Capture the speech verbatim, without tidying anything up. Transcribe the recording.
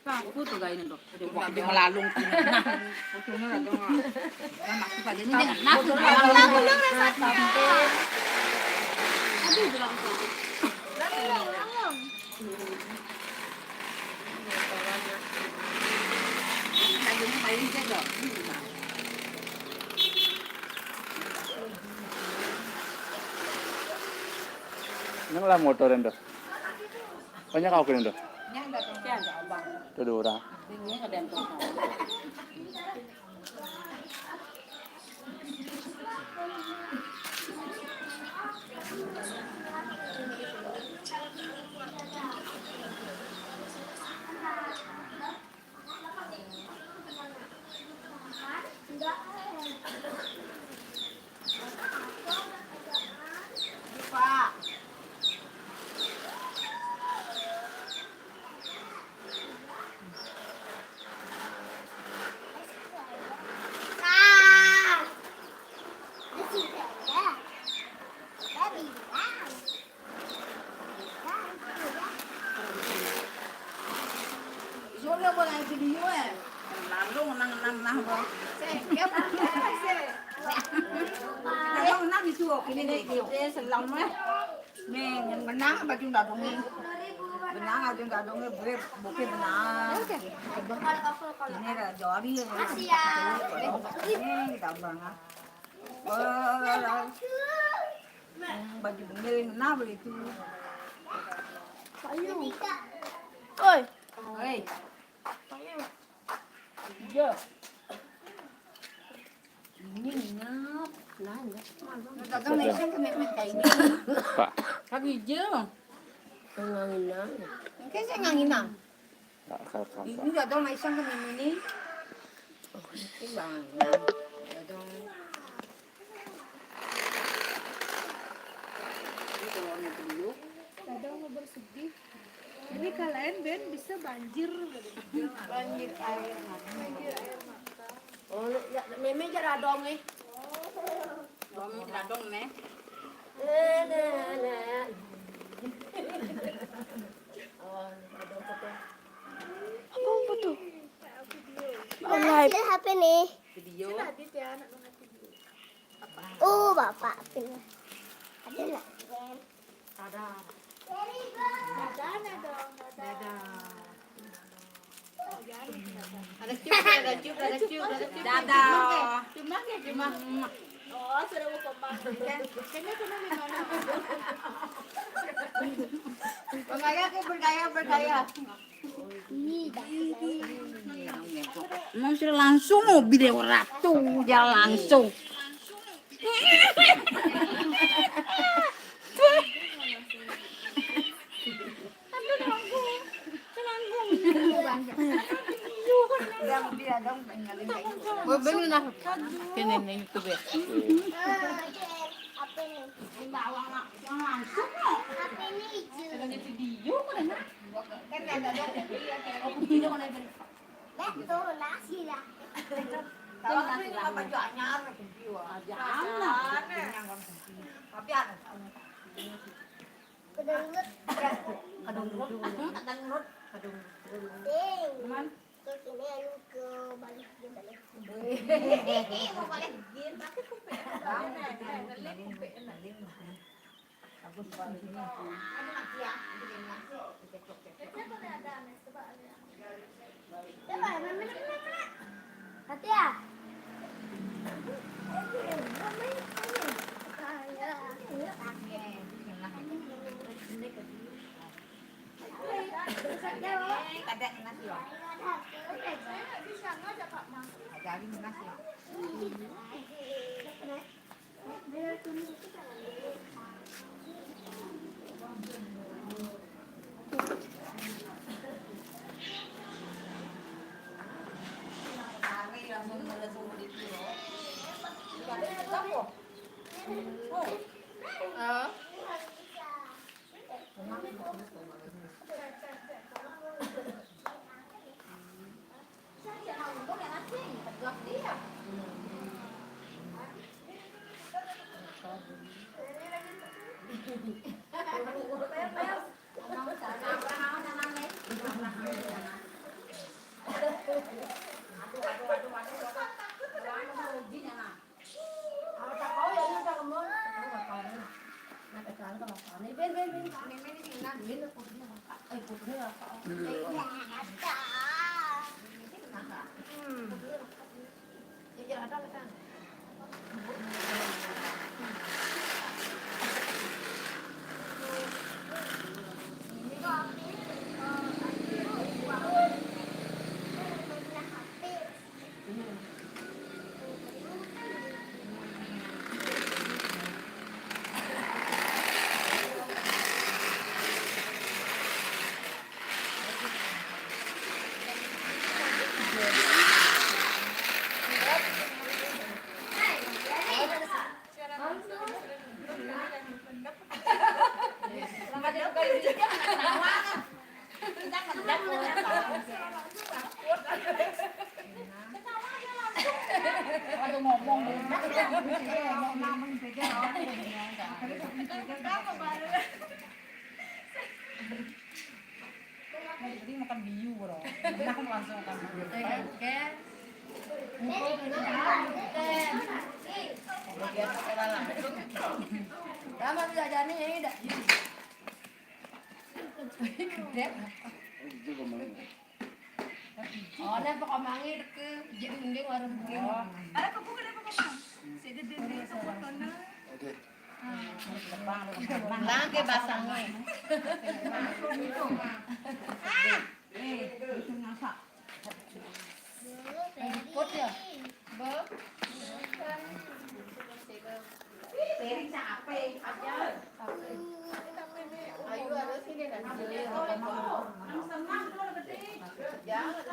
Aku tuh gak ini tuh. Di melalung. Ujungnya ada. Masuk aja nih. Aduh, bilang. Nang lah motor endo. Banyak kau kena endo. Tuh dua orang. Solo ko lang video eh. Lalu nang nang nang ko. Sengkep. Lalu nang itu kini ni video selam eh. Ning, benang baju dadong ni. Benang baju dadong ni, bukit, bukit benang. Ini dah jari. Makasih ya. Ini kita bang ah. Oh, baju bengil nah beli tu. Ayo. Oi. Oi. Ayo. Iya. Ini ngap. Nah, ngap. Pak. Kaki je. Nganginang. Mungkin saya nganginang. Ini udah dong, Maisang ke mimini. Ini bang. Udah dong. Ini kalau orang yang dulu. Kadang mau bersedih. Ini kalian ben bisa banjir. Banjir air mata. Banjir air mata. Oh, ya, meme jaradong eh. Dong jaradong ne. Nah, nah, nah. Oh, ada foto. Apa foto? Nah, live. Hasil H P nih. Video. Oh, bapak punya. Ada nggak? Ada. Ada. Ada cium, ada cium, ada cium, ada cium. Dadah. Cium lagi, cium lagi. Oh, sudah mau kompak. Kayaknya cuma di mana? Bergaya, bergaya, bergaya. Emang sudah langsung mau video ratu, jalan langsung. Apa ini? Apa ini? Video kok enak. Kan ada dong, iya, kayak gitu. Video kok enak. Nah, tuh nasi lah. Kalau nasi lah. Baju anyar, video. Aja anak. Tapi ada. Kedenggut. Kedenggut. Kedenggut. Kedenggut. Ding. Cuman. Terus ini anu ke balik, dia balik. Mau balik gin, tapi kuping. Bagus banget ini. Hati ya? Kadang nasi, oh. Ajarin nasi. Ini dulu. Aduh, ngomong deh. Ngomong, ngomong, beda orang. Jadi makan biu, bro. Enak langsung makan biu. Oke. Biasa sekolah langsung. Lama tidak jadi ini dah. Gede. Oh, ini apa komangi deke? Jadi mending warung bunga. Ada kebuka ada apa, Mang? Saya gede deh, fotonya. Oke. Lagi basangnya. Eh, itu ngapa? Ikut ya? Be? Piring capek aja. Ayo, ada sini dan. Jangan.